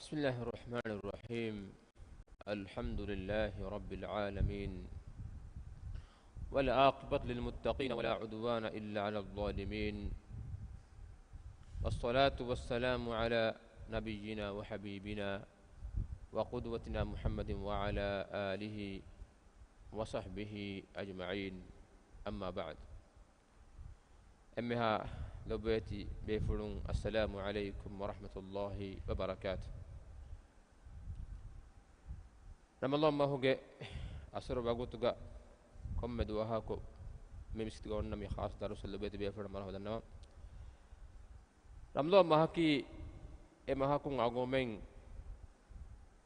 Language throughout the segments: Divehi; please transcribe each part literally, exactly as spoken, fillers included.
بسم الله الرحمن الرحيم. الحمد لله رب العالمين. والعاقبة للمتقين ولا عدوان إلا على الظالمين. والصلاة والسلام على نبينا وحبيبنا وقدوتنا محمد وعلى آله وصحبه أجمعين. أما بعد. އެންމެހާ ލޮބުވެތި ބޭފުޅުން، އައްސަލާމު ޢަލައިކުމް ވަރަޙްމަތުﷲ ވަބަރަކާތު. ރަމަޟާން މަހުގެ އަސަރު ވަގުތުގަ ކޮންމެ ދުވަހަކު މި މިސްކިތުގަ އޮންނަ މި ޚާއްޞަ ދަރުސަށް ލޮބުވެތި ބޭފުޅުން މަރުޙަބާ ދަންނަވަން. ރަމަޟާން މަހަކީ އެ މަހަކުން އަޅުގަނޑުމެން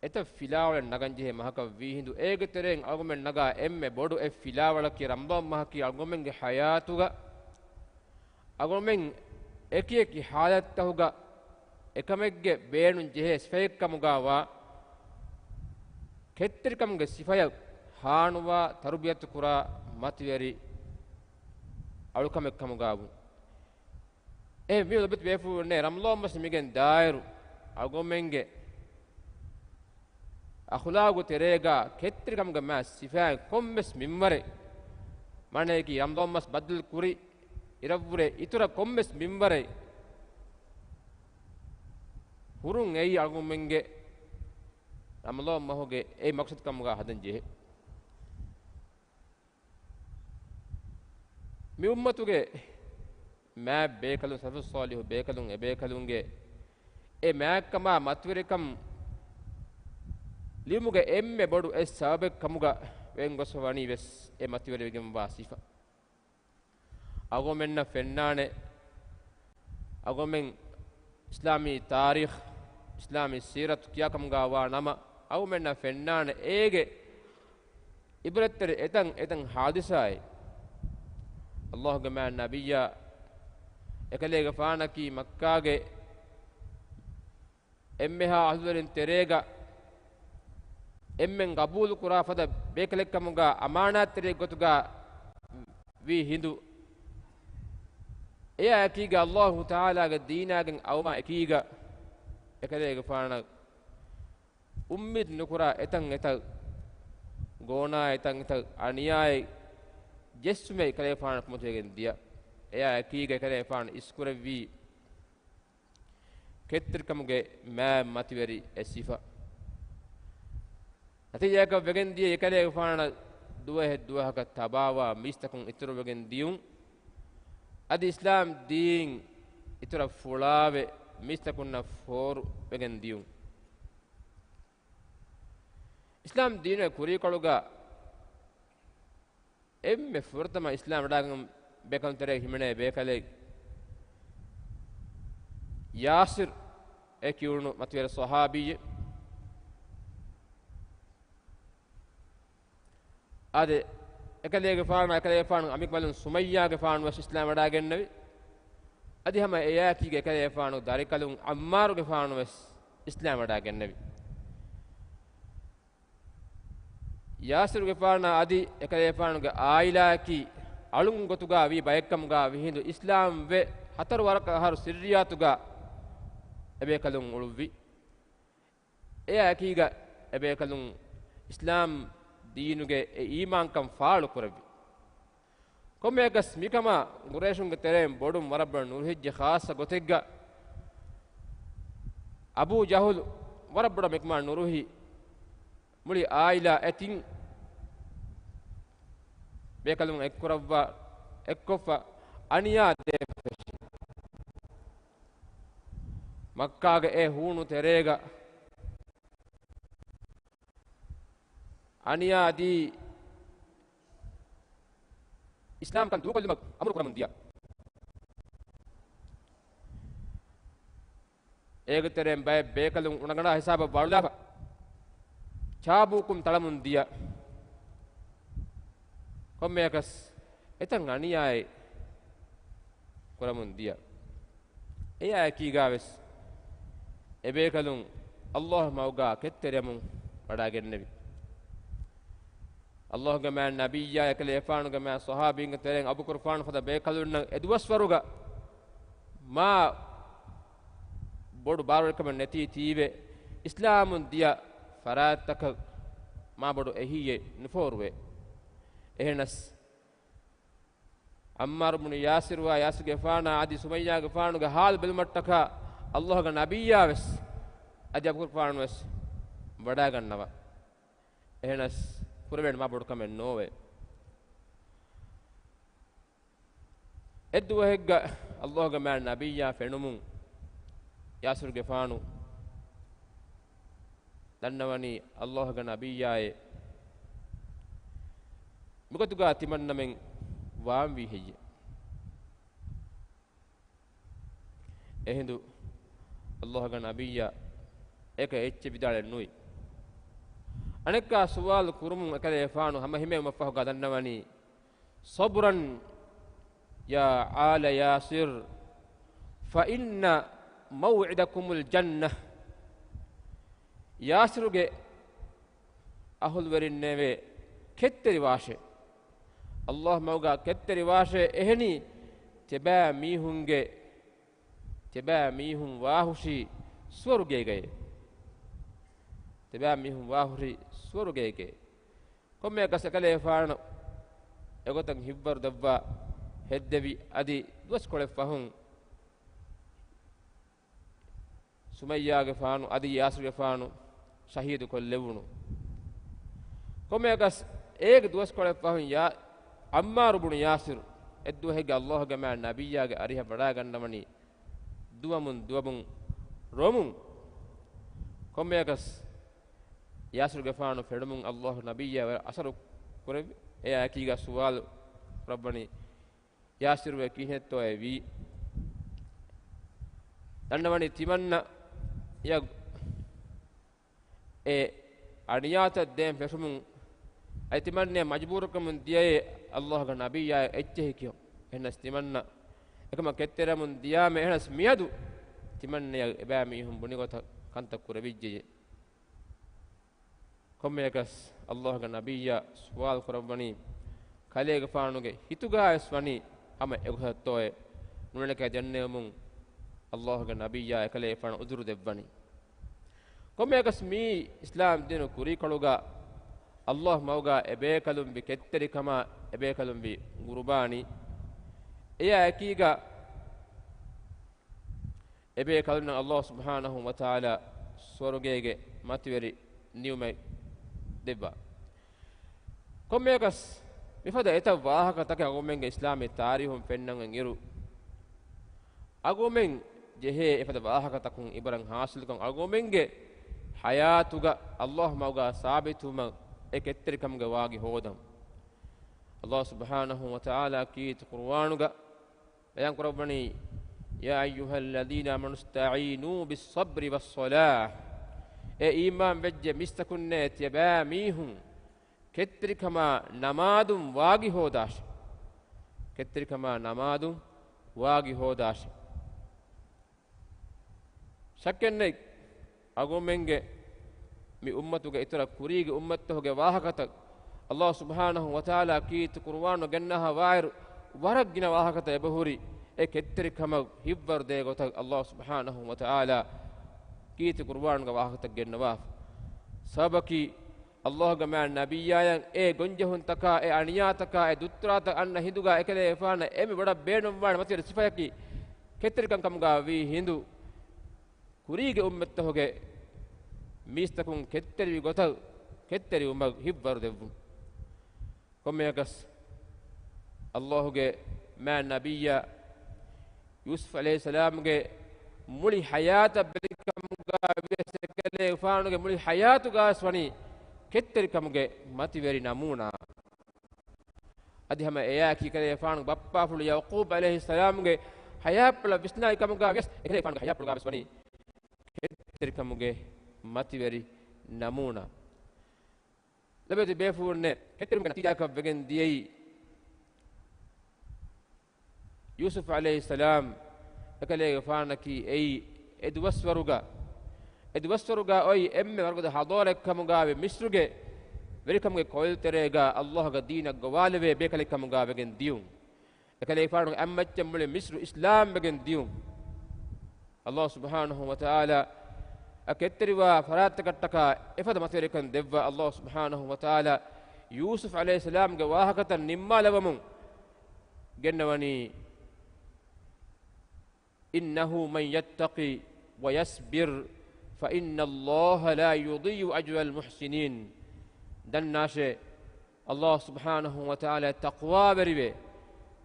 އެތައް ފިލާވަޅެއް ނަގަން ޖެހޭ މަހަކަށް ވީ ހިނދު، އޭގެ ތެރެއިން އަޅުގަނޑުމެން ނަގާ އެންމެ ބޮޑު އެއް ފިލާވަޅަކީ، ރަމަޟާން މަހަކީ އަޅުގަނޑުމެންގެ ޙަޔާތުގަ އަޅުގަނޑުމެން އެކި އެކި ޙާލަތްތަކުގަ އެކަމެއްގެ ބޭނުން ޖެހޭ ސިފައެއްކަމުގައިވާ، ކެތްތެރިކަމުގެ ސިފަޔަށް ހާނުވާ ތަރުބިޔަތު ކުރާ މަތިވެރި އަޅުކަމެއްކަމުގައިވުން. އެހެންވީމަ ލޮބުވެތި ބޭފުޅުންނޭ، ރަމަޟާން މަސް މިގެން ދާއިރު އަޅުގަނޑުމެންގެ އަޚުލާގު ތެރޭގަ ކެތްތެރިކަމުގެ މާ ސިފައިން ކޮންމެސް މިންވަރެއް، މާނައަކީ ރަމަޟާން މަސް ބައްދަލު ކުރި އިރަށްވުރެ އިތުރަށް ކޮންމެސް މިންވަރެއް ހުރުން އެއީ އަޅުގަނޑުމެންގެ ރަމަޟާން މަހުގެ އެއް މަޤްޞަދު ކަމުގަ ހަދަން ޖެހޭ. މި އުއްމަތުގެ މާތް ބޭކަލުން، ސަލަފުއް ޞާލިޙު ބޭކަލުން، އެ ބޭކަލުންގެ އެ މާތްކަމާ މަތިވެރިކަން ލިޔުމުގެ އެންމެ ބޮޑު އެއް ސަބަބެއް ކަމުގަ ވެން ގޮސްފަ ވަނީ ވެސް އެ މަތިވެރިވެގެންވާ ސިފަ. އަޅުގަނޑުމެންނަށް ފެންނާނެ، އަޅުގަނޑުމެން އިސްލާމީ ތާރީޚް، އިސްލާމީ ސީރަތު ކިޔާ ކަމުގައިވާ ނަމަ، އަޅުގަނޑުމެންނަށް ފެންނާނެ އޭގެ ޢިބްރަތްތެރި އެތަން އެތަން ޙާދިސާއެއް. އައްލާހުގެ މާތް ނަބިއްޔާ އެކަލޭގެފާނަކީ މައްކާގެ އެންމެހާ އަހުލުވެރިން ތެރޭގަ އެންމެން ގަބޫލު ކުރާ ފަދަ ބޭކަލެއްކަމުގަ އަމާނާތްތެރިއެއްގޮތުގަ ވީ ހިނދު، އެއާ އެކީގަ އައްލާހު ތަޢާލާގެ ދީނާގެން އައުމާ އެކީގަ އެކަލޭގެފާނަށް އުއްމީދު ނުކުރާ އެތަން އެތައް ގޯނާ އެތަން އެތައް އަނިޔާއެއް ޖެއްސުމެއް އެކަލޭގެފާނަށް ކުމަކު ވެގެން ދިޔަ. އެއާ އެކީގަ އެކަލޭގެފާނު އިސްކުރެއްވީ ކެތްތެރިކަމުގެ މާތް މަތިވެރި އެއް ސިފަ. ނަތީޖާއަކަށް ވެގެން ދިޔަ އެކަލޭގެފާނަށް ދުވަހެއް ދުވަހަކަށް ތަބާވާ މީސްތަކުން އިތުރުވެގެން ދިޔުން. އަދި އިސްލާމް ދީން އިތުރަށް ފުޅާވެ މީސްތަކުންނަށް ފޯރު ވެގެން ދިޔުން. އިސްލާމް ދީނުގެ ކުރީކޮޅުގަ އެންމެ ފުރަތަމަ އިސްލާމް ވަޑައިގެން ބޭކަލުން ތެރޭގަ ހިމެނޭ ބޭކަލެއް ޔާސިރު އޭ ކިޔުނު މަތިވެރި ޞަޙާބީއެއް. އާދެ، އެކަލޭގެފާނާ، އެކަލޭގެފާނު އަނބިކަނބަލުން ސުމައްޔާގެފާނު ވެސް އިސްލާމް ވަޑައިގެންނެވި. އަދި ހަމަ އެއާއެކީގަ އެކަލޭގެފާނު ދަރިކަލުން ޢައްމާރުގެފާނު ވެސް އިސްލާމް ވަޑައިގެންނެވި. ޔާސިރުގެފާނާ އަދި އެކަލޭގެފާނުގެ ޢާއިލާއަކީ އަޅުން ގޮތުގަ ވީ ބައެއްކަމުގަ ވީ ހިނދު އިސްލާމްވެ ހަތަރު ވަރަކަށް އަހަރު ސިއްރިއްޔާތުގަ އެބޭކަލުން އުޅުއްވި. އެއާއެކީގަ އެބޭކަލުން އިސްލާމް ދީނުގެ އެ އީމާންކަން ފާޅު ކުރެއްވި. ކޮންމެއަކަސް މިކަމާ ޤުރައިޝުންގެ ތެރެއިން ބޮޑުން ވަރަށް ބޮޑަށް ނުރުހިއްޖެ. ޚާއްޞަ ގޮތެއްގަ އަބޫ ޖަހުލު ވަރަށް ބޮޑަށް މިކަމާ ނުރުހި. މުޅި ޢާއިލާ އެތިން ބޭކަލުން އެއްކުރައްވާ، އެއްކޮށްފަ އަނިޔާ ދޭފަށި. މައްކާގެ އެ ހޫނު ތެރޭގަ އަނިޔާ ދީ އިސްލާމްކަން ދޫކޮށްލުމަށް އަމުރު ކުރަމުން ދިޔަ. އޭގެ ތެރެއިން ބައެއް ބޭކަލުން އުނަގަނޑާ ހިސާބަށް ވަޅުލާފަ، ޗާބޫކުން ތަޅަމުން ދިޔަ. ކޮންމެއަކަސް އެތަން އަނިޔާއެއް ކުރަމުން ދިޔަ. އެއާއެކީގަ ވެސް އެބޭކަލުން އައްލާހު މަގުގަ ކެތްތެރިވަމުން ވަޑައިގެންނެވި. އައްލާހުގެ މާތް ނަބިއްޔާ، އެކަލޭގެފާނުގެ މާތް ޞަޙާބީންގެ ތެރެއިން އަބޫބަކުރުފާނު ފަދަ ބޭކަލުންނަށް އެދުވަސްވަރުގަ މާ ބޮޑު ބާރުވެރިކަމެއް ނެތީ ތީވެ، އިސްލާމުން ދިޔަ ފަރާތްތަކަށް މާބޮޑު އެހީއެއް ނުފޯރުވޭ. އެހެނަސް، ޢައްމާރު ބުނު ޔާސިރުއާ ޔާސިރުގެފާނާ އަދި ސުމައްޔާގެފާނުގެ ޙާލު ބެލުމަށްޓަކާ، ﷲގެ ނަބިއްޔާވެސް އަދި އަބޫބަކުރުފާނުވެސް ވަޑާގަންނަވާ. އެހެނަސް، ކުރެވޭނެ މާ ބޮޑު ކަމެއް ނޯވޭ. އެއްދުވަހެއްގަ ﷲގެ މާތް ނަބިއްޔާ ފެނުމުން، ޔާސިރުގެފާނު ދަންނަވަނީ ﷲގެ ނަބިއްޔާއޭ، މިގޮތުގަ ތިމަންނަމެން ވާންވީ ހެއްޔެވެ؟ އެހިނދު ﷲގެ ނަބިއްޔާ އެކަ އެއްޗެއް ވިދާޅެއް ނުވި. އަނެއްކާ ސުވާލު ކުރުމުން އެކަލޭފާނު ހަމަ ހިމެނުމަށްފަހުގަ ދަންނަވަނީ، صبرا يا آل ياسر، فإن موعدكم الجنة. ޔާސިރުގެ އަހުލުވެރިންނޭވެ! ކެތްތެރިވާށޭ. ﷲ މަގުގަ ކެތްތެރިވާށޭ. އެހެނީ، ތިބާ މީހުންގެ، ތިބާ މީހުން ވާހުށީ ސުވަރުގޭގައޭ. ތިބާ މީހުން ވާހުށީ ސުވަރުގޭގައޭ. ކޮންމެއަކަސް އެކަލޭފާނު އެގޮތަށް ހިތްވަރު ދެއްވާ ހެއްދެވި އަދި ދުވަސްކޮޅެއް ފަހުން ސުމައްޔާގެފާނު އަދި ޔާސިރުގެފާނު ޝަހީދު ކޮށްލެވުނު. ކޮންމެއަކަސް އޭގެ ދުވަސްކޮޅެއް ފަހުން ޔާ، ޢައްމާރު ބުނު ޔާސިރު އެއްދުވަހެއްގެ ﷲގެ މާތް ނަބިއްޔާގެ އަރިހަށް ވަޑާގަންނަވަނީ ދުވަމުން ދުވަމުން ރޮމުން. ކޮންމެއަކަސް ޔާސިރުގެފާނު ފެނުމުން ﷲ ނަބިއްޔާ ވަރަށް އަސަރު ކުރެއްވި. އެއާ އެކީގަ ސުވާލު ކުރައްވަނީ، ޔާސިރުއޭ ކިހިނެއްތޯއޭ ވީ؟ ދަންނަވަނީ ތިމަންނަޔަށް އެ އަނިޔާތައް ދޭން ފެށުމުން އަދި ތިމަންނަޔަށް މަޖުބޫރުކަމުން ދިޔައޭ ﷲގެ ނަބިއްޔާ އެއްޗެހި ކިޔަން. އެހެނަސް ތިމަންނަ އެކަމަށް ކެތްތެރިވަމުން ދިޔާމެ، އެހެނަސް މިއަދު ތިމަންނަޔަށް އެބައިމީހުން ބުނި ގޮތަށް ކަންތައް ކުރެވިއްޖެޔޭ. ކޮންމެއަކަސް ﷲގެ ނަބިއްޔާ ސުވާލު ކުރައްވަނީ، ކަލޭގެފާނުގެ ހިތުގައިވެސް ވަނީ ހަމަ އެގޮތަށްތޯއޭ ނުވަނަކައި ދެންނެވުމުން ﷲގެ ނަބިއްޔާ އެކަލޭގެފާނަށް އުޒުރު ދެއްވަނީ. ކޮންމެއަކަސް މިއީ އިސްލާމް ދީނު ކުރީކޮޅުގަ ﷲ މަގުގަ އެބޭކަލުން ވި ކެތްތެރިކަމާ އެބޭކަލުން ވި ގުރުބާނީ. އެއާ އެކީގަ އެބޭކަލުންނަށް ﷲ ސުބްޙާނަހޫ ވަތަޢާލާ ސުވަރުގޭގެ މަތިވެރި ނިޢުމަތް ދެއްވާ. ކޮންމެއަކަސް މިފަދަ އެތައް ވާހަކަތަކެއް އަޅުގަނޑުމެންގެ އިސްލާމީ ތާރީހުން ފެންނަން އިރު، އަޅުގަނޑުމެން ޖެހޭ އެފަދަ ވާހަކަތަކުން އިބްރަތް ހާސިލްކޮށް، އަޅުގަނޑުމެންގެ ޙަޔާތުގަ ﷲ މަގުގަ ސާބިތުވުމަށް އެ ކެތްތެރިކަމުގެ ވާގި ހޯދަން. ﷲ ސުބްޙާނަހޫ ވަތަޢާލާ ކީރިތި ޤުރުއާނުގަ ބަޔާން ކުރައްވަނީ، يا أيها الذين آمنوا استعينوا بالصبر والصلاة. އޭ އީމާން ވެއްޖެ މީސްތަކުންނޭ ތިޔަބައިމީހުން، ކެތްތެރިކަމާ ނަމާދުން ވާގި ހޯދާށެ. ކެތްތެރިކަމާ ނަމާދުން ވާގި ހޯދާށެ. ޝައްކެއްނެތް، އަޅުގަނޑުމެންގެ މި އުއްމަތުގެ އިތުރަށް ކުރީގެ އުއްމަތްތަކުގެ ވާހަކަތައް، ﷲ ސުބްޙާނަހޫ ވަތަޢާލާ ކީރިތި ޤުރުއާނު ގެންނަހާ ވާއިރު، ވަރަށް ގިނަ ވާހަކަތައް އެބަހުރި، އެ ކެތްތެރިކަމަށް ހިތްވަރު ދޭ ގޮތަށް ﷲ ސުބްޙާނަހޫ ވަތަޢާލާ ކީރިތި ޤުރުއާނުގެ ވާހަކަތައް ގެންނަވާފަ. ސަބަބަކީ، ﷲގެ މާތް ނަބިއްޔާއަށް އެ ގޮންޖެހުންތަކާ، އެ އަނިޔާތަކާ، އެ ދުއްތުރާތައް އަންނަ ހިނދުގަ އެކަލޭގެފާނަށް އެންމެ ބޮޑަށް ބޭނުންވާނެ މަތިވެރި ސިފަޔަކީ ކެތްތެރިކަން ކަމުގަ ވީ ހިނދު، ކުރީގެ އުއްމަތްތަކުގެ މީސްތަކުން ކެތްތެރިވި ގޮތަށް ކެތްތެރިވުމަށް ހިތްވަރު ދެއްވުން. ކޮންމެއަކަސް، ﷲގެ މާތް ނަބިއްޔާ ޔޫސުފް ޢަލައިހިއްސަލާމްގެ މުޅި ޙަޔާތަށް ބެލިކަމުގަ ވިޔަސް އެކަލޭގެފާނުގެ މުޅި ޙަޔާތުގަވެސް ވަނީ ކެތްތެރިކަމުގެ މަތިވެރި ނަމޫނާ. އަދި ހަމަ އެއާއެކީ އެކަލޭގެފާނުގެ ބައްޕާފުޅު ޔަޢުޤޫބް ޢަލައިހިއްސަލާމްގެ ޙަޔާތްޕުޅަށް ވިސްނާލި ކަމުގަ ވިޔަސް އެކަލޭގެފާނުގެ ޙަޔާތްޕުޅުގަވެސް ވަނީ ކެތްތެރިކަމުގެ މަތިވެރި ނަމޫނާ. ލޮބުވެތި ބޭފުޅުންނޭ، ކެތްތެރިކަމުގެ ނަތީޖާއަކަށް ވެގެން ދިޔައީ، ޔޫސުފް ޢަލައިހިއްސަލާމް އެކަލޭގެފާނަކީ އެއީ އެ ދުވަސްވަރުގަ، އެ ދުވަސްވަރުގަ އޮތް އެންމެ ވަރުގަދަ ޙަޟާރަތް ކަމުގައި މިޞްރުގެ ވެރިކަމުގެ ކޮއިލްތެރޭގަ ﷲގެ ދީނަށް ގޮވާލެވޭ ބޭކަލެއް ކަމުގަ ވެގެން ދިޔުން. އެކަލޭގެފާނުގެ އަތްމައްޗަށް މުޅި މިޞްރު އިސްލާމް ވެގެން ދިޔުން. ﷲ ސުބްޙާނަހޫ ވަތަޢާލާ އަށް ކެތްތެރިވާ ފަރާތްތަކަށްޓަކާ އެފަދަ މަތިވެރިކަން ދެއްވާ އަލްލާހު ސުބްޙާނަހު ވަތަޢާލާ ޔޫސުފް ޢަލައިހިއްސަލާމްގެ ވާހަކަތައް ނިންމާލަވަމުން ގެންނަވަނީ، إِنَّهُ مَن يَتَّقِ وَيَصْبِرْ فَإِنَّ اللَّهَ لَا يُضِيعُ أَجْرَ الْمُحْسِنِينَ. ދަންނާށޭ، އަލްލާހު ސުބްޙާނަހު ވަތަޢާލާ ތަޤްވާވެރިވެ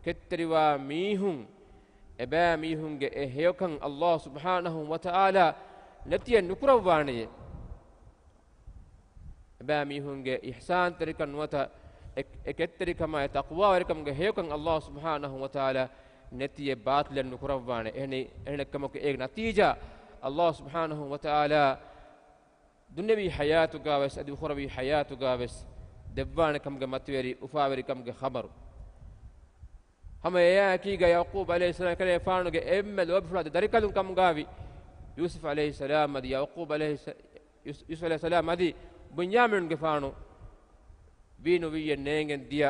ކެތްތެރިވާ މީހުން، އެބައިމީހުންގެ އެ ހެޔޮކަން އަލްލާހު ސުބްޙާނަހު ވަތަޢާލާ ނެތިއެއް ނުކުރައްވާނެޔޭ. އެބައިމީހުންގެ އިޙްސާންތެރިކަން ނުވަތަ އެ، އެ ކެތްތެރިކަމާ އެ ތަޤްވާވެރިކަމުގެ ހެޔޮކަން އަލްލާހު ސުބްޙާނަހު ވަތަޢާލާ ނެތިއެއް ބާޠިލެއް ނުކުރައްވާނެ. އެހެނި، އެހެނެއްކަމަކު އޭގެ ނަތީޖާ އަލްލާހު ސުބްޙާނަހު ވަތަޢާލާ ދުނިޔަވީ ޙަޔާތުގަވެސް އަދި އުޚުރަވީ ޙަޔާތުގަވެސް ދެއްވާނެ ކަމުގެ މަތިވެރި އުފާވެރިކަމުގެ ޚަބަރު. ހަމަ އެއާއެކީގަ ޔަޢުޤޫބް ޢަލައިހިއްސަލާމް އެކަލޭގެފާނުގެ އެންމެ ލޯބިފުޅާ ދަރިކަލުން ކަމުގައިވި ޔޫސުފް ޢަލައިހިއްސަލާމް އަދި ޔަޢުޤޫބް ޢަލައިހިއްސަ-، ޔޫސު-، ޔޫސުފް ޢަލައިހިއްސަލާމް އަދި ބުންޔާމީނުގެފާނު ވީނުވިއްޔެއް ނޭނގެން ދިޔަ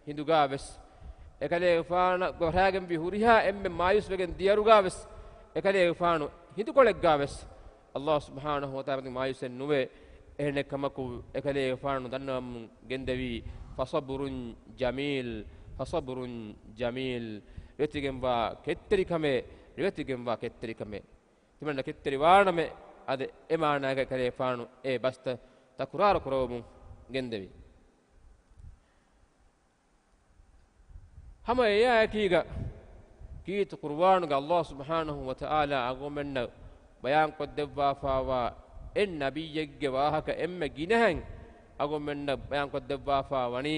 ހިނދުގަވެސް، އެކަލޭގެފާނަށް ގޮށްރާގެންވީ ހުރިހާ އެންމެ މާޔޫސްވެގެން ދިޔައިރުގަވެސް، އެކަލޭގެފާނު ހިނދުކޮޅެއްގަވެސް އަލްލާހު ސުބްޙާނަހު ވަތަޢާލާ މާޔޫސެއް ނުވޭ. އެހެނެއްކަމަކު، އެކަލޭގެފާނު ދަންނަވަމުން ގެންދެވީ، فَصَبْرٌ جَمِيلٌ، فَصَبْرٌ جَمِيلٌ، ރިވެތިގެންވާ ކެތްތެރިކަމެއް، ރިވެތިގެންވާ ކެތްތެރިކަމެއް. ތިމަންނަ ކެތްތެރިވާނަމޭ، އަދި އެ މާނާގައި އެކަލޭގެފާނު އެ ބަސްތައް ތަކުރާރު ކުރައްވަމުން ގެންދެވީ. ހަމަ އެއާއެކީގަ ކީރިތި ޤުރުއާނުގަ އަލްލާހު ސުބްޙާނަހު ވަތަޢާލާ އަޅުގަނޑުމެންނަށް ބަޔާންކޮށްދެއްވާފައިވާ އެއް ނަބިއްޔެއްގެ ވާހަކަ އެންމެ ގިނައިން އަޅުގަނޑުމެންނަށް ބަޔާންކޮށްދެއްވާފައި ވަނީ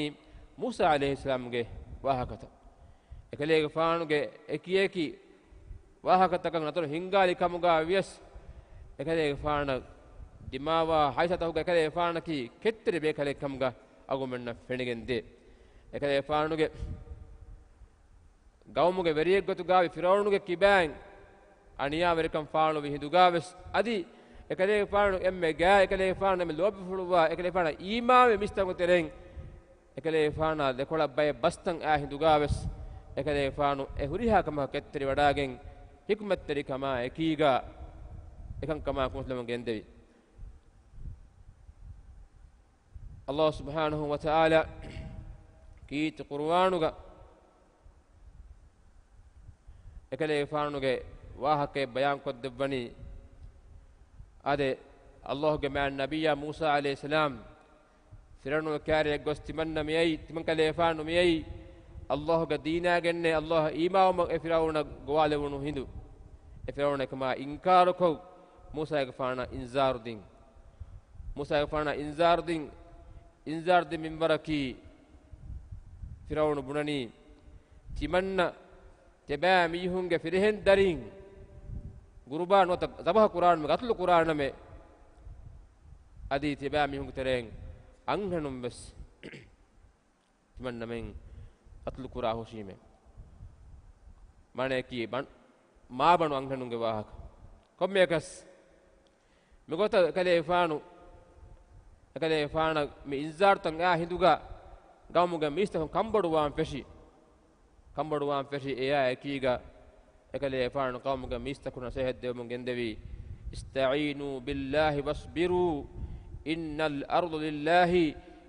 މޫސާ ޢަލައިހިއްސަލާމްގެ ވާހަކަތައް. އެކަލޭގެފާނުގެ އެކިއެކި ވާހަކަތަކަށް ނަދަރު ހިންގާލި ކަމުގަ ވިޔަސް، އެކަލޭގެފާނަށް ދިމާވާ ހައިސަތަކުގަ އެކަލޭގެފާނަކީ ކެތްތެރި ބޭކަލެއް ކަމުގަ އަޅުގަނޑުމެންނަށް ފެނިގެން ދޭ. އެކަލޭގެފާނުގެ ގައުމުގެ ވެރިއެއްގޮތުގައި ފިރުޢައުނުގެ ކިބައިން އަނިޔާވެރިކަން ފާޅުވި ހިނދުގަވެސް އަދި އެކަލޭގެފާނު އެންމެ ގާތް އެކަލޭގެފާނު އެންމެ ލޯބިފުޅުވާ އެކަލޭގެފާނަށް އީމާންވެ މީސްތަކު ތެރެއިން އެކަލޭގެފާނާ ދެކޮޅަށް ބައެއް ބަސްތައް އައި ހިނދުގަވެސް އެކަލޭގެފާނު އެ ހުރިހާ ކަމަކަށް ކެތްތެރިވަޑައިގެން ޙިކުމަތްތެރިކަމާ އެކީގަ އެކަންކަމާ ކުރިމަތިލަމުން ގެންދެވި. އަލްލާހު ސުބްޙާނަހު ވަތަޢާލާ ކީރިތި ޤުރުއާނުގަ އެކަލޭގެފާނުގެ ވާހަކައެއް ބަޔާންކޮށްދެއްވަނީ. އާދެ، އަލްލާހުގެ މާތް ނަބިއްޔާ މޫސާ ޢަލައިހިއްސަލާމް ފިރުޢައުނުގެ ކާރިއަށް ގޮސް ތިމަންނަ މިއައީ، ތިމަން ކަލޭގެފާނު މިއައީ، އަލްލާހުގެ ދީނާގެންނޭ، އަލްލާހަށް އީމާންވުމަށް އެ ފިރުޢައުނަށް ގޮވާލެވުނު ހިނދު، އެ ފިރުޢައުނަށް އެކަމާ އިންކާރުކޮށް، މޫސާގެފާނަށް އިންޒާރު ދިން. މޫސާގެފާނަށް އިންޒާރު ދިން، އިންޒާރު ދިން މިންވަރަކީ، ފިރުޢައުނު ބުނަނީ، ތިމަންނަ ތިބާ މީހުންގެ ފިރިހެން ދަރީން ގުރުބާން ނުވަތަ ޒަބަހު ކުރާނަމޭ، ގަތުލު ކުރާނަމޭ، އަދި ތިބާ މީހުންގެ ތެރެއިން އަންހެނުން ވެސް ތިމަންނަމެން ގަތުލު ކުރާ ހުށީމޭ. މާނަޔަކީ ބަން-، މާބަނޑު އަންހެނުންގެ ވާހަކަ. ކޮންމެއަކަސް މިގޮތަށް އެކަލޭގެފާނު، އެކަލޭގެފާނަށް މި އިންޒާރުތައް އައި ހިނދުގަ ގައުމުގެ މީސްތަކުން ކަންބޮޑުވާން ފެށި. ކަންބޮޑުވާން ފެށި އެއާ އެކީގަ އެކަލޭގެފާނު ޤައުމުގެ މީސްތަކުން ނަސޭހަތް ދެވެމުން ގެންދެވީ، اسْتَعِينُوا بِاللَّهِ وَاصْبِرُوا إِنَّ الْأَرْضَ لِلَّهِ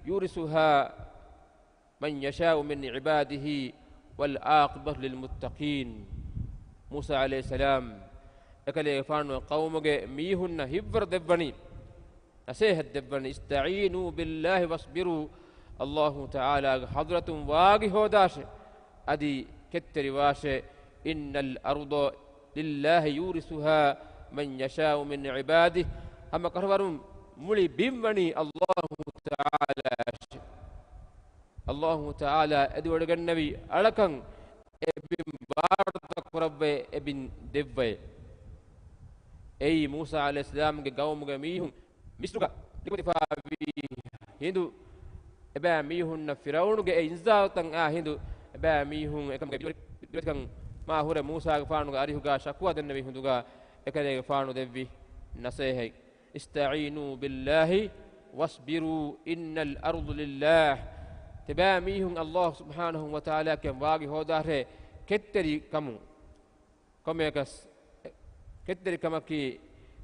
يُورِثُهَا مَن يَشَاءُ مِنْ عِبَادِهِ وَالْعَاقِبَةُ لِلْمُتَّقِينَ. މޫސާ ޢަލައިހިއްސަލާމް އެކަލޭގެފާނު ޤައުމުގެ މީހުންނަށް ހިތްވަރު ދެއްވަނީ، ނަސޭހަތް ދެއްވަނީ، اسْتَعِينُوا بِاللَّهِ وَاصْبِرُوا، އަލްލާހު ތަޢާލާގެ ޙަޟްރަތުން ވާގި ހޯދާށޭ، އަދި ކެތްތެރިވާށޭ، إِنَّ الْأَرْضَ لِلَّهِ يُورِثُهَا مَن يَشَاءُ مِنْ عِبَادِهِ، ހަމަ ކަށަވަރުން މުޅި ބިން ވަނީ އަލްލާހު ތަޢާލާއަށޭ. އަލްލާހު ތަޢާލާ އެދިވަޑައިގަންނަވި އަޅަކަށް އެ ބިން ބާރުދަ ކުރައްވައޭ، އެ ބިން ދެއްވައޭ. އެއީ މޫސާ ޢަލައިހިއްސަލާމްގެ ޤައުމުގެ މީހުން މިޞްރުގަ ނިކުމެތިފައިވީ ހިނދު، އެބައިމީހުންނަށް ފިރުޢައުނުގެ އެ އިންޒާރުތައް އައި ހިނދު، އެބައިމީހުން އެކަމުގެ ބިރުވެތިކަން މާ ހުރެ މޫސާގެފާނުގެ އަރިހުގަ ޝަކުވާ ދެންނެވި ހިނދުގަ އެކަލޭގެފާނު ދެއްވި ނަސޭހަތް، اسْتَعِينُوا بِاللَّهِ وَاصْبِرُوا إِنَّ الْأَرْضَ لِلَّهِ. ތިބާމީހުން އަލްލާހު ސުބްޙާނަހު ވަތަޢާލާއަށް ވާގި ހޯދާށޭ ކެތްތެރިކަމުން. ކޮންމެއަކަސް ކެތްތެރިކަމަކީ،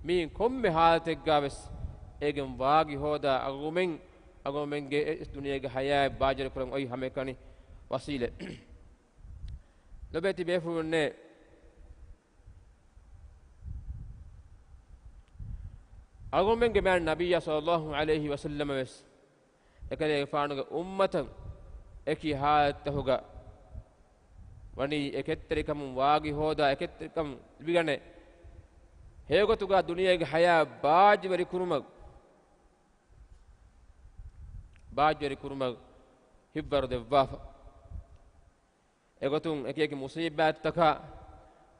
މީ ކޮންމެ ހާލަތެއްގާވެސް އޭގެން ވާގި ހޯދާ އަގުމެން، އަގުމެންގެ އެ ދުނިޔޭގެ ހަޔާތް ބާއްޖަވެރި ކުރަން އޮތް ހަމައެކަނި ވަސީލަތް. ލޮބޭތި ބޭފުޅުންނޭ، އަގުމެންގެ މާތް ނަބިއްޔާ ޞައްލައްލާހު ޢަލައިހި ވަސައްލަމަ ވެސް އެކަލޭގެފާނުގެ އުއްމަތަށް އެކި ހާލަތްތަކުގަ ވަނީ އެ ކެތްތެރިކަމުން ވާގި ހޯދާ އެ ކެތްތެރިކަމުން ލިބިގަނެ، ހެޔޮގޮތުގަ ދުނިޔޭގެ ހަޔާތް ބާއްޖަވެރި ކުރުމަށް، ބާއްޖަވެރި ކުރުމަށް ހިތްވަރު ދެއްވާފަ. އެގޮތުން އެކި އެކި މުޞީބާތްތަކާ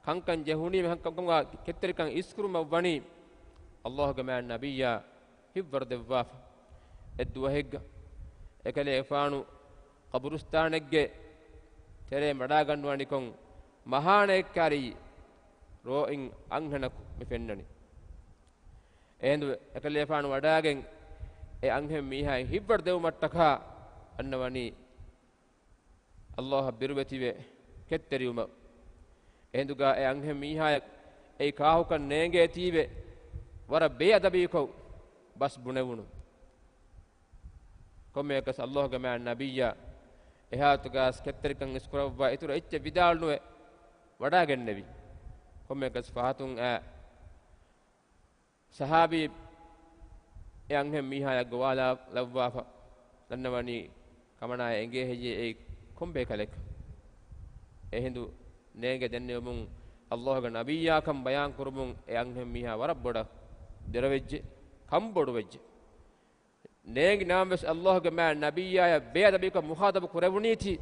ކަންކަން ޖެހުނީމަ ކަންކަމުގަ ކެތްތެރިކަން އިސްކުރުމަށް ވަނީ އައްލާހުގެ މާތް ނަބިއްޔާ ހިތްވަރު ދެއްވާފަ. އެއް ދުވަހެއްގަ އެކަލޭގެފާނު ޤަބުރުސްތާނެއްގެ ތެރެއިން ވަޑާގަންނަވަނިކޮށް، މަހާނައެއްކާރި ރޯއިން އަންހެނަކު މި ފެންނަނީ. އެހިނދު އެކަލޭގެފާނު ވަޑާގެން އެ އަންހެން މީހާއަށް ހިތްވަރު ދެވުމަށްޓަކާ އަންނަވަނީ އައްލާހަށް ބިރުވެތިވެ ކެތްތެރިވުމަށް. އެހިނދުގަ އެ އަންހެން މީހާޔަށް އެއީ ކާކުކަން ނޭނގޭތީވެ ވަރަށް ބޭއަދަބީކޮށް ބަސް ބުނެވުނު. ކޮންމެއަކަސް އައްލާހުގެ މާތް ނަބިއްޔާ އެ ހާލަތުގަ ކެތްތެރިކަން އިސްކުރައްވާ އިތުރަށް އެއްޗެއް ވިދާޅުނުވެ ވަޑާގެންނެވި. ކޮންމެއަކަސް ފަހަތުން އައި ޞަޙާބީ އެ އަންހެން މީހާޔަށް ގޮވާލާ ލައްވާފަ ދަންނަވަނީ ކަމަނާޔަށް އެނގޭ ހެއްޔޭ އެއީ ކޮންބޭކަލެއް. އެހިނދު ނޭނގެ ދެންނެވުމުން އައްލާހުގެ ނަބިއްޔާކަން ބަޔާން ކުރުމުން އެ އަންހެން މީހާ ވަރަށް ބޮޑަށް ދެރަވެއްޖެ، ކަންބޮޑުވެއްޖެ. ނޭނގި ނަމަވެސް އައްލާހުގެ މާތް ނަބިއްޔާޔަށް ބޭއަދަބީކޮށް މުޚާޠަބު ކުރެވުނީތީ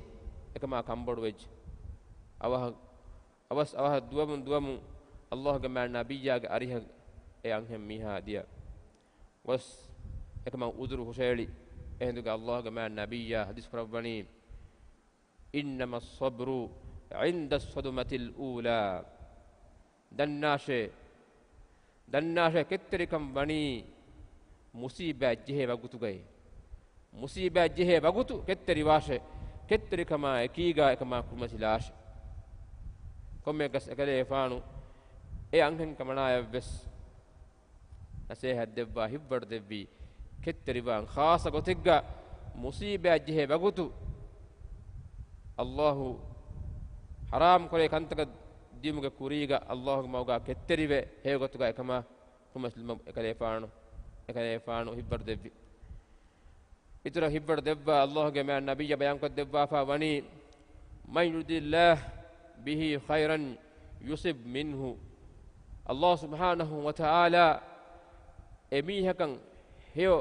އެކަމާ ކަންބޮޑުވެއްޖެ. އަވަހަށް، އަވަސް އަވަހަށް ދުވަމުން ދުވަމުން އައްލާހުގެ މާތް ނަބިއްޔާގެ އަރިހަށް އެ އަންހެން މީހާ ދިޔަ ގޮސް އެކަމަށް އުޒުރު ހުށައެޅި. އެހިނދުގަ އައްލާހުގެ މާތް ނަބިއްޔާ ޙަދީޘް ކުރައްވަނީ، إنما الصبر عند الصدمة الأولى. ދަންނާށޭ، ދަންނާށޭ ކެތްތެރިކަން ވަނީ މުޞީބާތް ޖެހޭ ވަގުތުގައޭ. މުޞީބާތް ޖެހޭ ވަގުތު ކެތްތެރިވާށޭ، ކެތްތެރިކަމާ އެކީގާ އެކަމާ ކުރިމަތިލާށޭ. ކޮންމެއަކަސް އެކަލޭގެފާނު އެ އަންހެން ކަމަނާޔަށްވެސް ނަސޭހަތް ދެއްވާ ހިތްވަރު ދެއްވީ، ކެތްތެރިވާން ޚާއްޞަ ގޮތެއްގަ މުޞީބާތް ޖެހޭ ވަގުތު އައްލާހު ޙަރާމް ކުރޭ ކަންތަކަށް ދިޔުމުގެ ކުރީގަ އައްލާހުގެ މަގުގަ ކެތްތެރިވެ ހެޔޮ ގޮތުގަ އެކަމާ ކުރިމަތިލުމަށް އެކަލޭގެފާނު، އެކަލޭގެފާނު ހިތްވަރު ދެއްވި. އިތުރަށް ހިތްވަރު ދެއްވާ އައްލާހުގެ މާތް ނަބިއްޔާ ބަޔާންކޮށް ދެއްވާފާ ވަނީ، من يرد الله به خيرا يصب منه. އައްލާހު ސުބްޙާނަހު ވަތަޢާލާ އެމީހަކަށް ހެޔޮ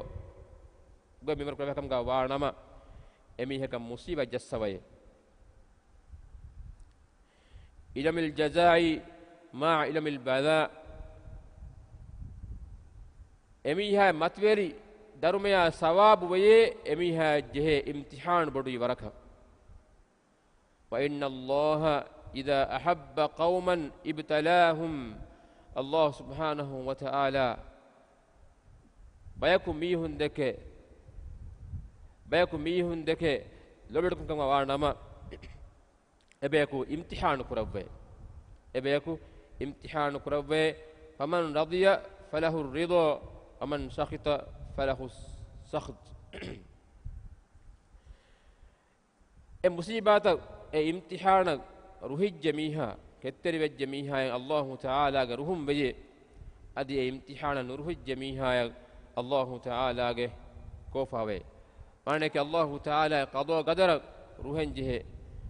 ގޮތް މިންވަރު ކުރެވޭ ކަމުގަ ވާނަމަ، އެމީހަކަށް މުޞީބާތް ޖައްސަވައޭ. إلم الجزاء مع إلم البلاء. އެމީހާ މަތިވެރި ދަރުމަޔާ ސަވާބު ވެޔޭ، އެމީހާ ޖެހޭ އިމްތިޙާނު ބޮޑުވި ވަރަކަށް. وإن الله إذا أحب قوما ابتلاهم. އައްލާހު ސުބްޙާނަހު ވަތަޢާލާ ބަޔަކު މީހުން ދެކެ، ބަޔަކު މީހުން ދެކެ ލޯބިވެރިކަމަށް ވާ ނަމަ، އެބަޔަކު އިމްތިޙާނު ކުރައްވައޭ. އެބަޔަކު އިމްތިޙާނު ކުރައްވައޭ. فمن رضي فله الرضا ومن سخط فله السخط. އެ މުޞީބާތަށް، އެ އިމްތިޙާނަށް ރުހިއްޖެ މީހާ، ކެތްތެރިވެއްޖެ މީހާއަށް އައްލާހު ތަޢާލާގެ ރުހުން ވެޔޭ. އަދި އެ އިމްތިޙާނަށް ނުރުހިއްޖެ މީހާއަށް އައްލާހު ތަޢާލާގެ ކޯފާވޭ. މާނައަކީ އައްލާހު ތަޢާލާގެ ޤަޟާ ޤަދަރަށް ރުހެން ޖެހޭ.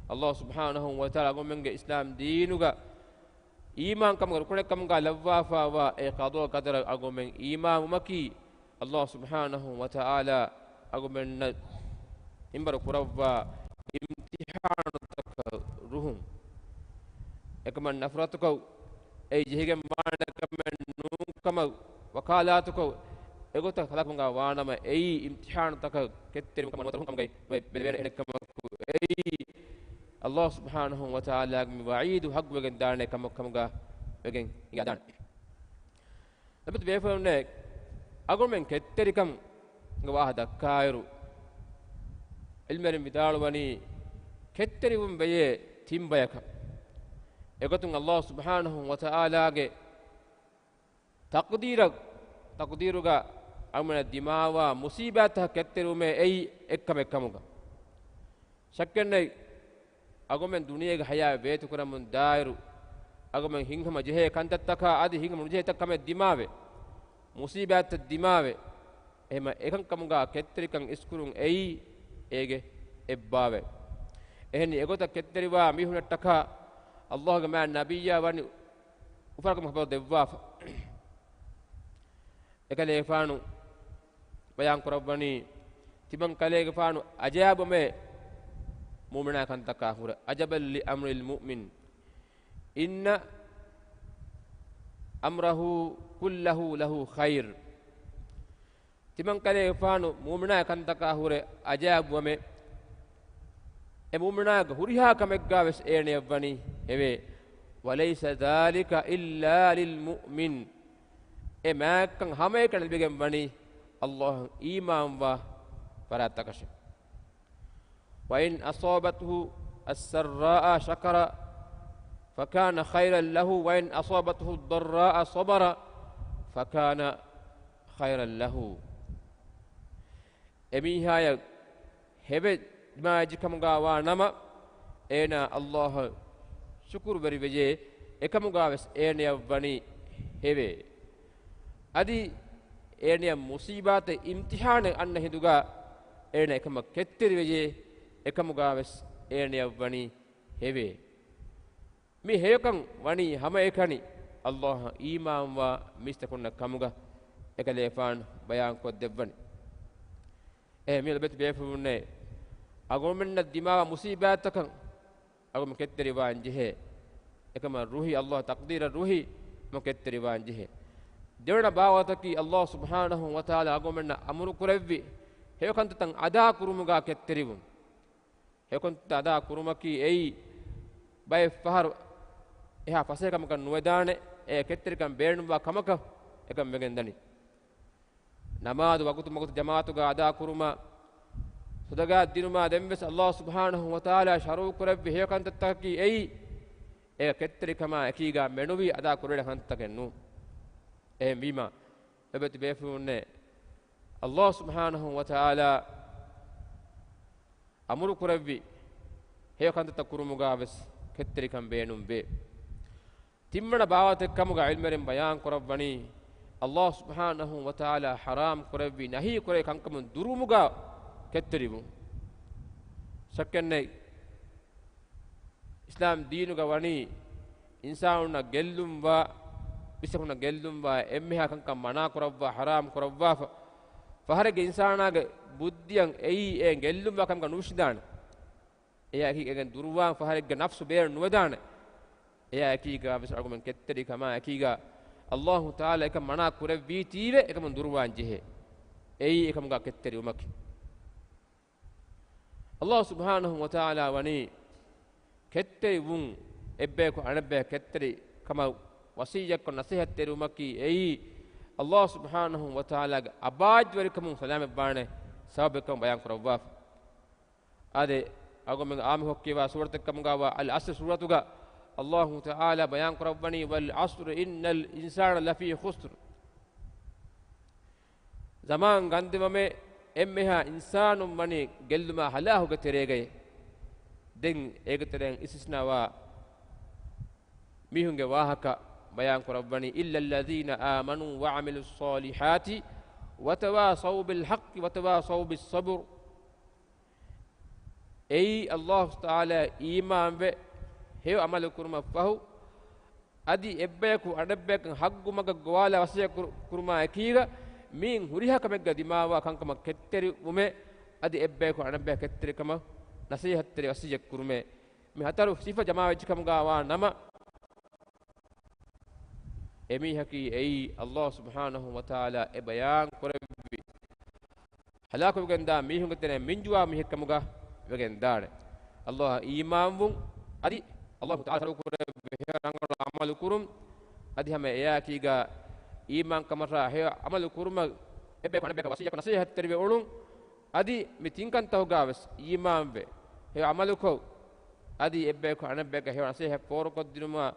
އައްލާހު ސުބްޙާނަހު ވަތަޢާލާ އަޅުގަނޑުމެންގެ އިސްލާމް ދީނުގަ އީމާންކަމުގެ ރުކުނެއްކަމުގަ ލައްވާފާވާ އެ ޤަޟާ ޤަދަރަށް އަޅުގަނޑުމެން އީމާންވުމަކީ، އައްލާހު ސުބްޙާނަހު ވަތަޢާލާ އަޅުގަނޑުމެންނަށް މިންވަރު ކުރައްވާ އިމްތިޙާނުތަކަށް ރުހުން. އެކަމަށް ނަފްރަތުކޮށް، އެއީ ޖެހިގެން ވާނެ ކަމެއް ނޫންކަމަށް ވަކާލާތުކޮށް، އެގޮތަށް ހަލާކުވާނަމަ، އެއީ އިމްތިޙާނުތަކަށް ކެތްތެރިވުމަކަށް ނުވަތަ ރުހުން ކަމުގައި ބެލެވޭނެ އެހެނެއްކަމަކު، އެއީ އައްލާހު ސުބްޙާނަހު ވަތަޢާލާގެ މި ވަޢީދު ހައްގުވެގެން ދާނެ ކަމެއް ކަމުގަ ވެގެން އިނގާދާނެ. ލޮބުވެތި ބޭފުޅުންނޭ، އަޅުގަނޑުމެން ކެތްތެރިކަމުގެ ވާހަކަ ދައްކާއިރު، ޢިލްމުވެރިން ވިދާޅުވަނީ، ކެތްތެރިވުން ވެޔޭ ތިން ބަޔަކަށް. އެގޮތުން އައްލާހު ސުބްޙާނަހު ވަތަޢާލާގެ ތަޤްދީރަށް، ތަޤްދީރުގަ އަޅުގަނޑަށް ދިމާވާ މުޞީބާތަކަށް ކެތްތެރިވުމޭ އެއީ އެއްކަމެއް ކަމުގަ. ޝައްކެއްނެތް، އަޅުގަނޑުމެން ދުނިޔޭގެ ޙަޔާތް ވޭތުކުރަމުން ދާއިރު، އަޅުގަނޑުމެން ހިތްހަމަ ޖެހޭ ކަންތައްތަކާ އަދި ހިތްހަމަ ނުޖެހޭ ތައް ކަމެއް ދިމާވޭ، މުޞީބާތްތައް ދިމާވޭ. އެހެމަ އެކަންކަމުގަ ކެތްތެރިކަން އިސްކުރުން އެއީ އޭގެ އެއްބާވައެއް. އެހެން އެގޮތަށް ކެތްތެރިވާ މީހުންނަށްޓަކާ އައްލާހުގެ މާތް ނަބިއްޔާ ވަނީ އުފަލުކަމުގެ ޚަބަރު ދެއްވާފަ. އެކަލޭގެފާނު ބަޔާން ކުރައްވަނީ، ތިމަން ކަލޭގެފާނު އަޖައިބުވަމޭ މުއުމިނާ ކަންތަކާ ހުރެ. عجبا لأمر المؤمن إن أمره كله له خير. ތިމަން ކަލޭގެފާނު މުއުމިނާ ކަންތަކާ ހުރެ އަޖައިބުވަމޭ، އެ މުއުމިނާގެ ހުރިހާ ކަމެއްގަ ވެސް އޭނަޔަށް ވަނީ ހެވޭ. وليس ذلك إلا للمؤمن. އެ މާތްކަން ހަމައެކަނި ލިބިގެން ވަނީ އައްލާހަށް އީމާންވާ ފަރާތްތަކަށެވެ. وإن أصابته السراء شكر فكان خيرا له وإن أصابته الضراء صبر فكان خيرا له. އެމީހާޔަށް ހެވެއް ދިމާވެއްޖެ ކަމުގަ ވާ ނަމަ، އޭނާ އައްލާހަށް ޝުކުރުވެރިވެޔޭ، އެކަމުގަ ވެސް އޭނަޔަށް ވަނީ ހެވޭ. އަދި އޭނަޔަށް މުޞީބާތެއް އިމްތިޙާނެއް އަންނަ ހިނދުގަ އޭނަ އެކަމަށް ކެތްތެރިވެޔޭ، އެކަމުގަ ވެސް އޭނަޔަށް ވަނީ ހެވޭ. މި ހެޔޮކަން ވަނީ ހަމައެކަނި އައްލާހަށް އީމާންވާ މީސްތަކުންނަށް ކަމުގަ އެކަލޭފާނު ބަޔާންކޮށްދެއްވަނީ. އެހެން މި ލޮބެތި ބޭފުޅުންނޭ، އަޅުގަނޑުމެންނަށް ދިމާވާ މުޞީބާތަކަށް އަޅުގަނޑު ކެތްތެރިވާން ޖެހޭ. އެކަމަށް ރުހި އައްލާހު ތަޤްދީރަށް ރުހި މަ ކެތްތެރިވާން ޖެހޭ. ދެވަނަ ބާވަތަކީ އައްލާހު ސުބްޙާނަހު ވަތަޢާލާ އަޅުގަނޑުމެންނަށް އަމުރު ކުރެއްވި ހެޔޮކަންތައްތައް އަދާ ކުރުމުގަ ކެތްތެރިވުން. ހެޔޮކަންތައް އަދާ ކުރުމަކީ އެއީ ބައެއް ފަހަރު އެހާ ފަސޭހަކަމަކަށް ނުވެދާނެ، އެ ކެތްތެރިކަން ބޭނުންވާ ކަމަކަށް އެކަން ވެގެން ދަނީ. ނަމާދު ވަގުތު ވަގުތު ޖަމާޢަތުގަ އަދާ ކުރުމަށް، ޞަދަޤާތް ދިނުމާ ދެންވެސް އައްލާހު ސުބްޙާނަހު ވަތަޢާލާ ޝަރުޢު ކުރެއްވި ހެޔޮ ކަންތައްތަކަކީ އެއީ، އެ ކެތްތެރިކަމާ އެކީގަ މެނުވީ އަދާ ކުރެވޭނެ ކަންތަކެއް ނޫން. އެހެންވީމަ، ލޮބެތި ބޭފުޅުންނޭ، އައްލާހު ސުބްޙާނަހު ވަތަޢާލާ އަމުރު ކުރެއްވި ހެޔޮ ކަންތައްތައް ކުރުމުގަ ވެސް ކެތްތެރިކަން ބޭނުން ވޭ. ތިންވަނަ ބާވަތެއް ކަމުގަ ޢިލްމުވެރިން ބަޔާން ކުރައްވަނީ، އައްލާހު ސުބްޙާނަހު ވަތަޢާލާ ޙަރާމް ކުރެއްވި، ނަހީ ކުރެއްވި ކަންކަމުން ދުރުވުމުގަ ކެތްތެރިވުން. ޝައްކެއްނެތް، އިސްލާމް ދީނުގަ ވަނީ އިންސާނުންނަށް ގެއްލުންވާ، މީސްތަކުންނަށް ގެއްލުންވާ އެންމެހާ ކަންކަން މަނާ ކުރައްވާ، ޙަރާމް ކުރައްވާފަ. ފަހަރެއްގެ އިންސާނާގެ ބުއްދިއަށް އެއީ އެ ގެއްލުންވާ ކަމަކަށް ނުވިސްނާނެ. އެއާއެކީ އެގެން ދުރުވާން ފަހަރެއްގެ ނަފްސު ބޭނުން ނުވެދާނެ. އެއާއެކީގަ ވެސް އަޅުގަނޑުމެން ކެތްތެރިކަމާ އެކީގަ އައްލާހު ތަޢާލާ އެކަން މަނާ ކުރެއްވީތީވެ އެކަމުން ދުރުވާން ޖެހޭ. އެއީ އެކަމުގަ ކެތްތެރިވުމަކީ. އައްލާހު ސުބްޙާނަހު ވަތަޢާލާ ވަނީ ކެތްތެރިވުން، އެއްބަޔަކު އަނެއްބަޔަށް ކެތްތެރި ކަމަށް ވަޞިއްޔަތްކޮށް ނަޞޭޙަތްތެރިވުމަކީ އެއީ، އައްލާހު ސުބްޙާނަހު ވަތަޢާލާގެ އަބާއްޖަވެރިކަމުން ސަލާމަތްވާނެ ސަބަބެއްކަމަށް ބަޔާން ކުރައްވާފަ. އާދެ، އަޅުގަނޑުމެން އާންމުކޮށް ކިޔަވާ ސޫރަތެއް ކަމުގަވާ އަލްޢަޞްރު ސޫރަތުގަ އައްލާހު ތަޢާލާ ބަޔާން ކުރައްވަނީ، والعصر إن الإنسان لفي خسر. ޒަމާން ގަންދެވަމޭ، އެންމެހާ އިންސާނުން ވަނީ ގެއްލުމާ ހަލާކުގެ ތެރޭގައި. ދެން އޭގެ ތެރެއިން އިސްތިސްނާވާ މީހުންގެ ވާހަކަ ބަޔާން ކުރައްވަނީ، إلا الذين آمنوا وعملوا الصالحات وتواصوا بالحق وتواصوا بالصبر. އެއީ އައްލާހު ތަޢާލާ އީމާންވެ، ހެޔޮ ޢަމަލު ކުރުމަށް ފަހު، އަދި އެއްބަޔަކު އަނެއްބަޔަކަށް ޙައްޤު މަގަށް ގޮވާލާ ވަޞިއްޔަތް ކުރު-، ކުރުމާ އެކީގަ، މިއިން ހުރިހާ ކަމެއްގަ ދިމާވާ ކަންކަމަށް ކެތްތެރިވުމޭ، އަދި އެއްބަޔަކު އަނެއްބަޔަށް ކެތްތެރިކަމަށް ނަޞޭޙަތްތެރި ވަޞިއްޔަތް ކުރުމޭ. މި ހަތަރު ސިފަ ޖަމާވެއްޖެ ކަމުގަ ވާ ނަމަ، އެމީހަކީ އެއީ އައްލާހު ސުބްޙާނަހު ވަތަޢާލާ އެ ބަޔާން ކުރެއްވި ހަލާކުވެގެންދާ މީހުންގެ ތެރެއިން މިންޖުވާ މީހެއްކަމުގަ ވެގެންދާނެ. އައްލާހަށް އީމާންވުން، އަދި އައްލާހު ތަޢާލާ ޝަރުޢު ކުރެއްވި ހެޔޮ ރަނގަޅު ޢަމަލު ކުރުން، އަދި ހަމަ އެއާއެކީގަ އީމާންކަމަށާ ހެޔޮ ޢަމަލު ކުރުމަށް އެއްބަޔަކު އަނެއްބަޔަކަށް ވަޞިއްޔަތްކޮށް ނަޞޭޙަތްތެރިވެ އުޅުން. އަދި މި ތިން ކަންތަކުގަ ވެސް އީމާންވެ، ހެޔޮ ޢަމަލުކޮށް، އަދި އެއްބަޔަކު އަނެއްބަޔަކަށް ހެޔޮ ނަޞޭޙަތް ފޯރުކޮށްދިނުމަށް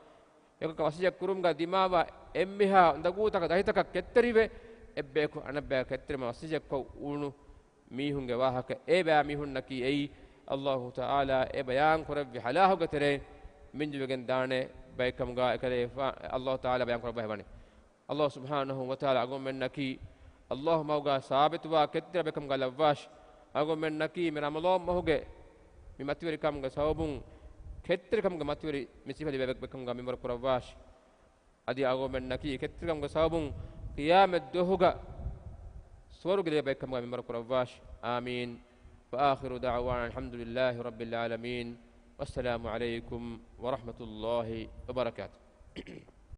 އެކަކަށް ވަސިއްޔަތް ކުރުމުގަ ދިމާވާ އެންމެހާ އުނދަގޫތަކަށް ދަތިތަކަށް ކެތްތެރިވެ، އެއްބަޔަކު އަނެއްބަޔަށް ކެތްތެރިވުމަށް ވަސިއްޔަތްކޮށް އުޅުނު މީހުންގެ ވާހަކަ އެބައި މީހުންނަކީ އެއީ، އައްލާހު ތަޢާލާ އެ ބަޔާން ކުރެއްވި ހަލާކުގެ ތެރެއިން މިންޖުވެގެން ދާނެ ބައެއްކަމުގަ އެކަލޭގެފާނު އައްލާހު ތަޢާލާ ބަޔާން ކުރައްވައި ވަނީ. އައްލާހު ސުބްޙާނަހު ވަތަޢާލާ އަޅުގަނޑުމެންނަކީ އައްލާހު މަގުގަ ސާބިތުވާ ކެތްތެރި ބައެއްކަމުގަ ލައްވާށި. އަޅުގަނޑުމެންނަކީ މި ރަމަޟާން މަހުގެ މި މަތިވެރިކަމުގެ ސަބަބުން ކެތްތެރިކަމުގެ މަތިވެރި މި ސިފަ ލިބޭ ބައެއްކަމުގަ މިންވަރު ކުރައްވާށި. އަދި އަޅުގަނޑުމެންނަކީ ކެތްތެރިކަމުގެ ސަބަބުން ޤިޔާމަތް ދުވަހުގަ ސުވަރުގެ ލިބޭ ބައެއްކަމުގަ މިންވަރު ކުރައްވާށި. އާމީން. وآخر دعوانا أن الحمد لله رب العالمين. والسلام عليكم ورحمة الله وبركاته.